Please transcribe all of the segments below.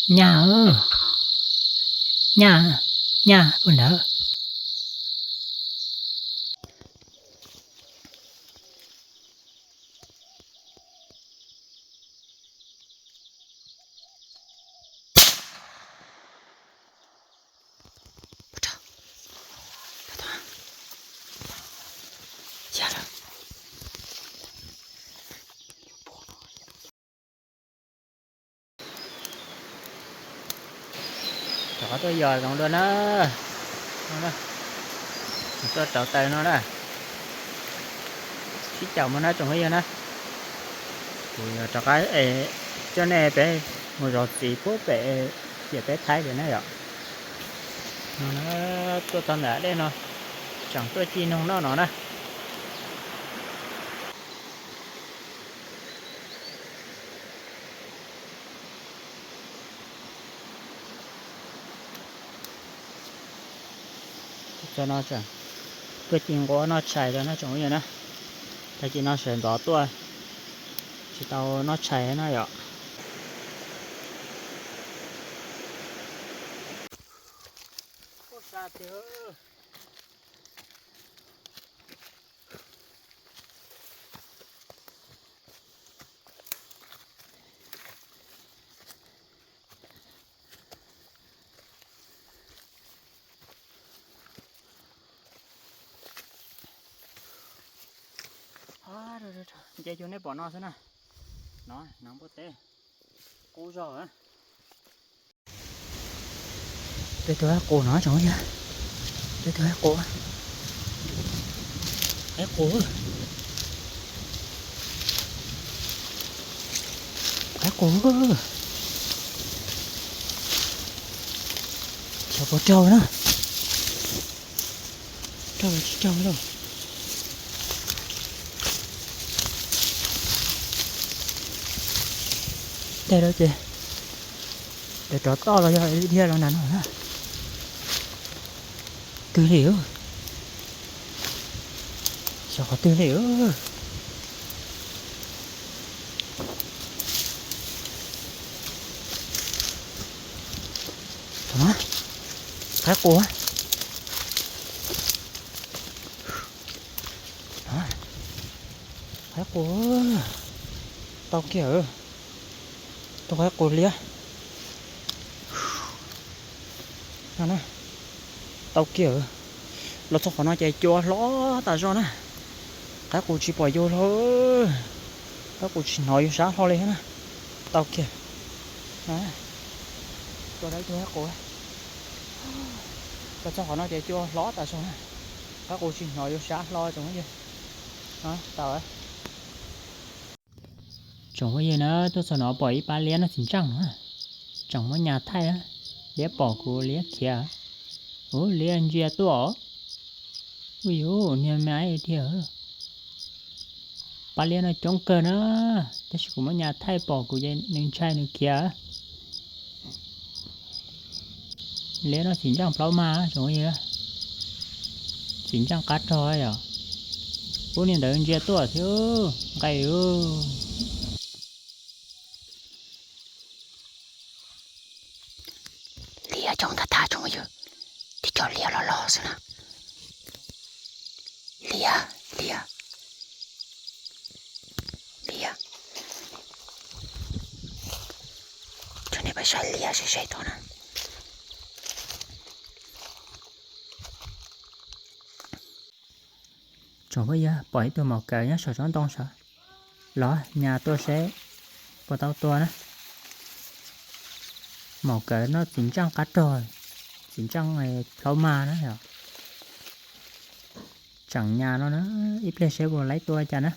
Nyaj, nyaj, nyaj puag ntawd. Rov qab tuaj yos zoov dua na. Tuaj rauv taws no na. Sib caum mus na tsoom phooj ywg na. Kuv yuav rov qab coj nej peb mus zov txiv puag pem ciam teb Thaib pem na yom. No na, tuaj txog ntawm dej no, tseem tuaj ci noog noj no na. Tuaj ci nquab noj tshais rau na tsoom phooj ywg na. Tag kis no sawv ntxov tuaj tsis tau noj tshais na yom. Nce cuag nej pom no xwb na. No, no npua teb qub zog. Peb tus qaib qus no tsoom phooj ywg. Peb tus qaib qus. Qaib qus. Qaib qus. Xyov puas raug na. Raug los tsis raug lauj. Tej lawm ces, rov toj los yog dhia los nram no na. Twg li? Xyov qhov twg li. Qaib qus. Qaib qus. Tau kiag. Tus qaib qus liab. Tau kiag. Los txog qhov no ces cua hlob tas zog na. Qaib qus tsis pom yus hlo. Qaib qus tsis hnov yus sab hlo li thiab na. Tau kiag. Tua tau ib tug qaib qus. Los txog qhov no ces cua hlob tas zog na. Qaib qus tsis hnov yus sab hlo tsoom phooj ywg. Tau. Tsoom phooj ywg na, tuaj txog no pom ib pab liab noj txiv ntsaj no. Tseem muab nyas thaij na. Liab pom kuv liab khiav. Ub, liab ntsia tuaj. Ub yuv, niag me ib tiag. Pab liab no coob kawg na, tab sis kuv muab nyas thaij pom kuv ces nws ntshai nws khiav. Liab noj txiv ntsaj plaub mag tsoom phooj ywg. Txiv ntsaj qab rog yom. Ub, niag ntawd ntsia tuaj thiab, nqaij. Liab coob tag tag tsoom phooj ywg, tib co liab loj loj xwb na. Liab, liab, liab. Coj nej pais saib liab ze ze tod na. Tsoom phooj ywg, pom ib tug maum kawv nyob saum tsob ntoo saud. Los nyas tuaj seb puas tau tua na. Maum kawv noj txiv ntsaj qab rog, txiv ntsaj plaub mag na yom. Tseem nyas no na, ib pliag seb puas laib tua cas na.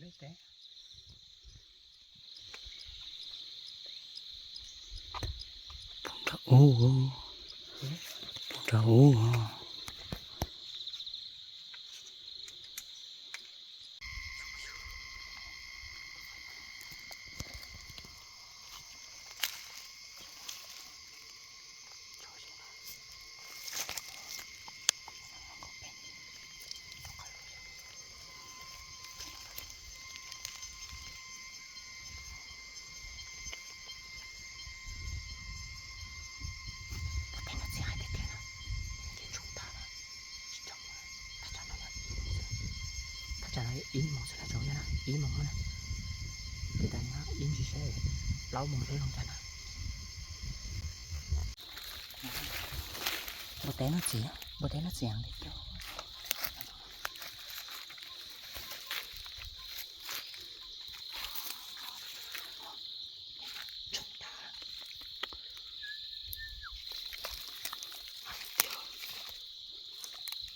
Poob nrog ub, poob nrog ub. Pov teb no txias hais tiag tiag no, ces tsoom tag no, tsis tsoom, thaj tsam no yog ib moos xwb, thaj tsam no yog ib moos xwb na tsoom yog na, ib moos na, ces tas ib ntsis seb plaub moos seb zoo cas na. Npua teb no txias, npua teb no txias tiag tiag.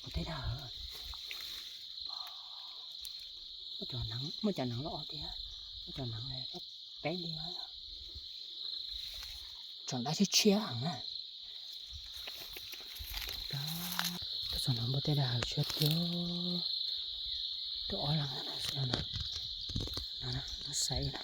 Ua teb dag, muaj cov neev, muaj cov neev los tiag, muaj cov neev peb li, tsoom dab tshiab tshiab heev na. Tuaj txog no npua teb dag hawm tshiab tiag. Tuaj ob leeg no xwb no, no xaiv na.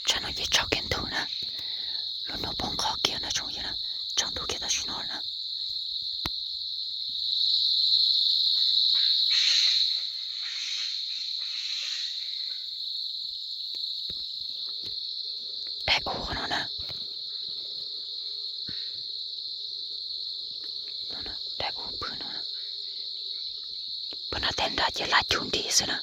Tsam no ces tsaus kiag ntug na, lub hnub poob qho kiag no tsoom yawg na, tsaus ntug kiag tam sim no na. Daim ub no na, daim ub pw no, pw no tej nrad ces laj cug nrim xwb na.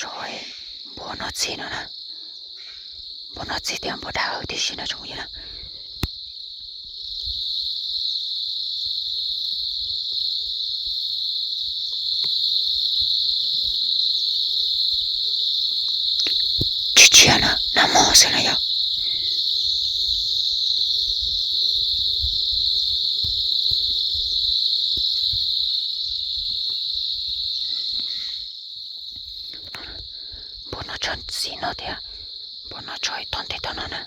Saib npua no txi no na, npua no txi tias npua dag tib si no tsoom yawg na. Tsis tshiab na, nag hmo xwb na yog. Npua no tso txiv no thiab, npua no tso ib tog ntev tog no na.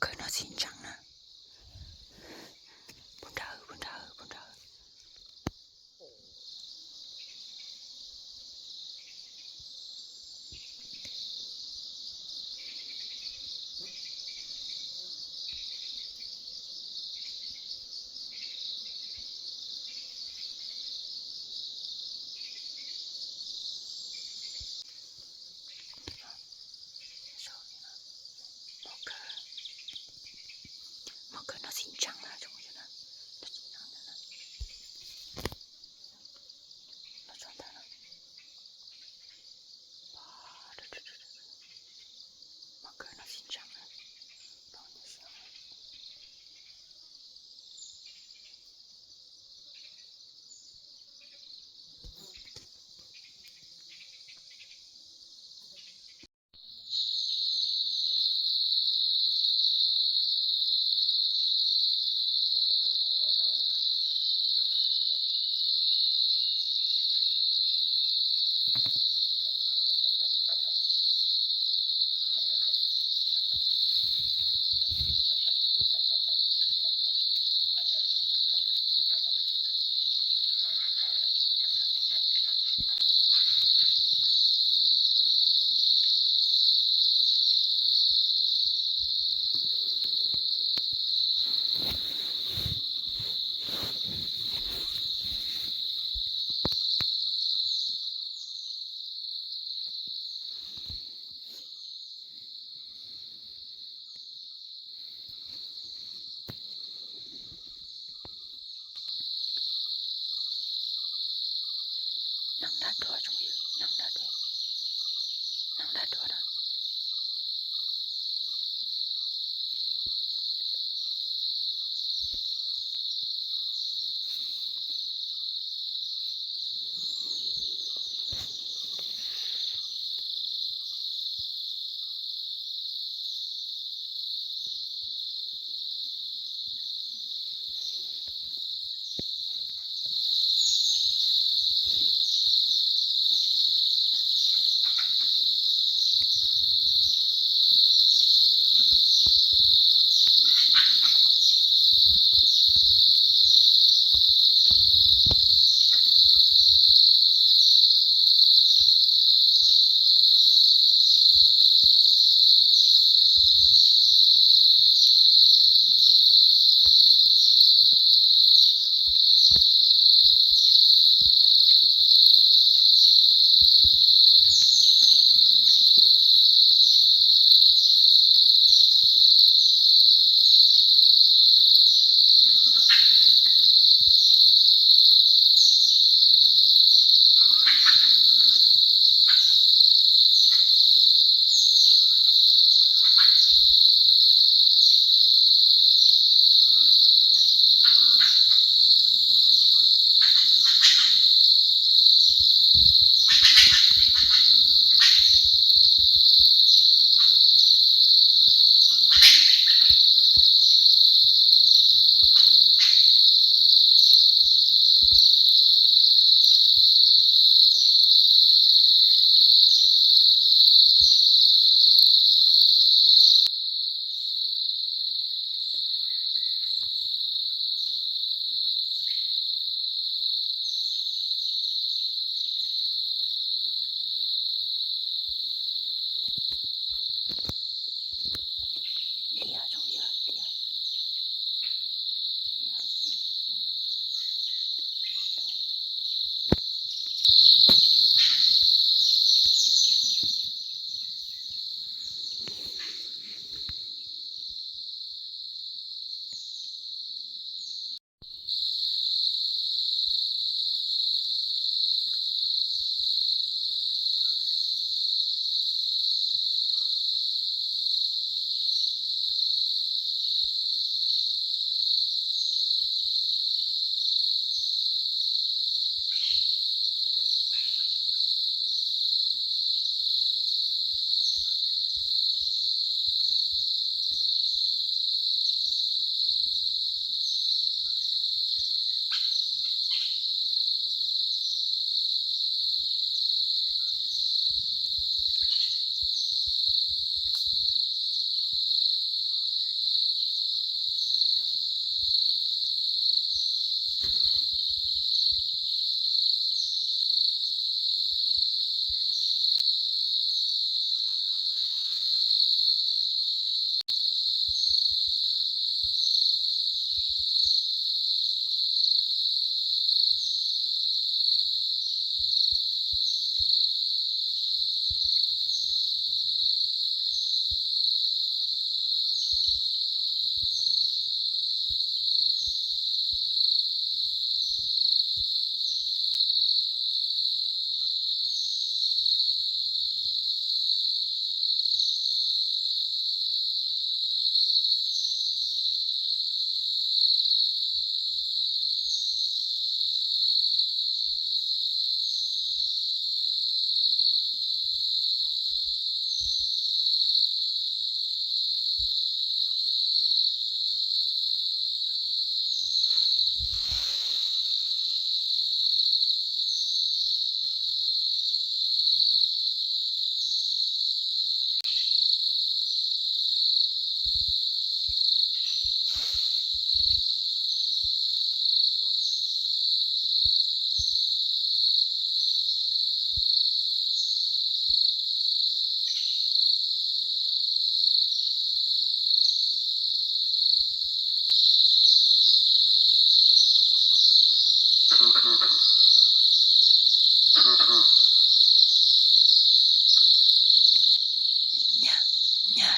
Khawb no txiv ntsees na. Pub nrad, pub nrad, pub nrad. Mov khawb no txiv ntsees na, tsoom phooj ywg na. No txiv ntsees ntawm no. No tsob ntawd na. Mov khawb no txiv ntsees na.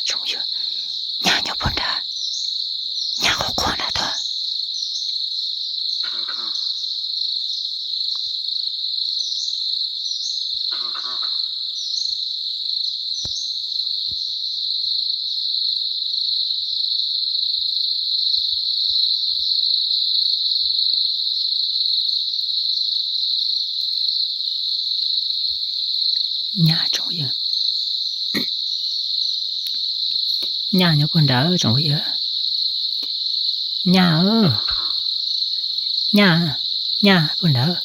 Tsoom yawg, nyab nyob puag nrad, nyab qhuav qhuav nrad tuaj. Nyab tsoom yawg, nyab nyob puag nrad tsoom yawg. Nyab, nyab, nyab puag nrad.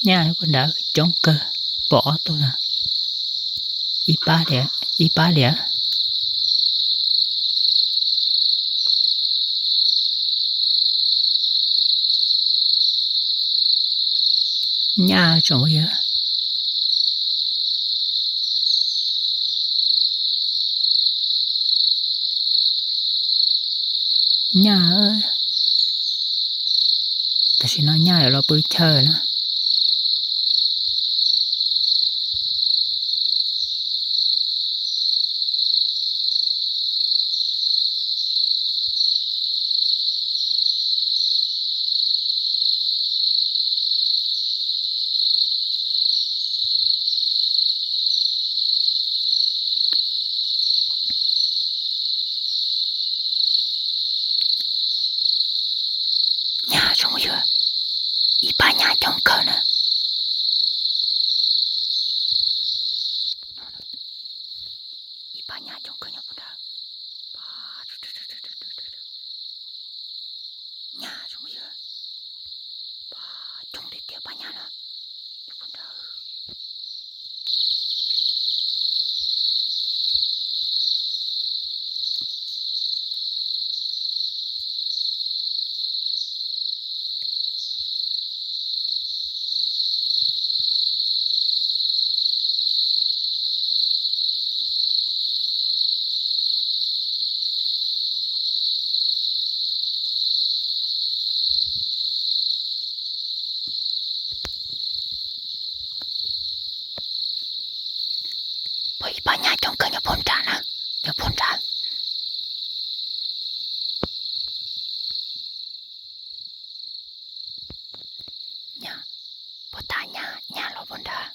Nyab nyob puag nrad coob kawg, pom ob tug na, ib pab liam, ib pab liam. Nyab tsoom yawg, nyab, tam sim no nyab yuav los pw chaw na. Nyab tsoom yawg, ib pab nyab coob kawg na. Ib pab nyab coob kawg nyob puag nrad. Nyab tsoom yawg, coob tiag tiag pab nyab na, nyob puag nrad. Pom ib pab nyab coob kawg nyob puag nrad na, nyob puag nrad. Nyab, puag ta nyab, nyab los puag nrad.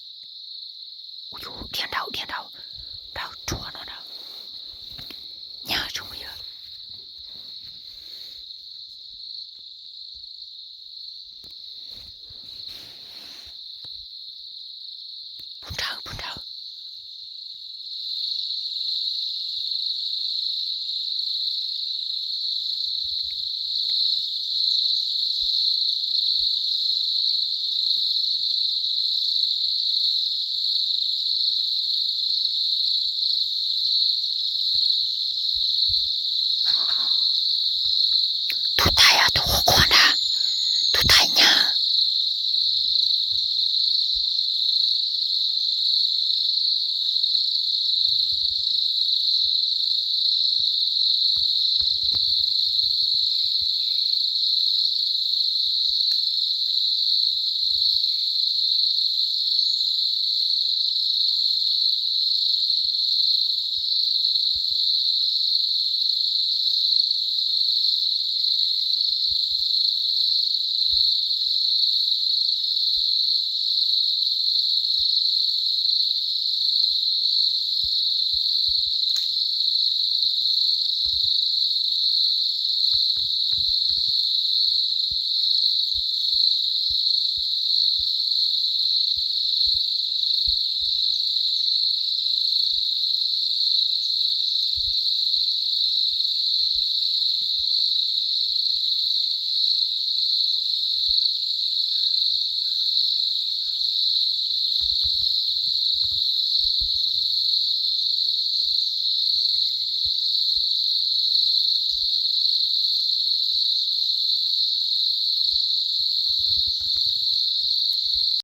Ua yus dhia nraud, dhia nraud, nraud rhuav no nraud. Nyab tsoom yawg, puag nrad, puag nrad.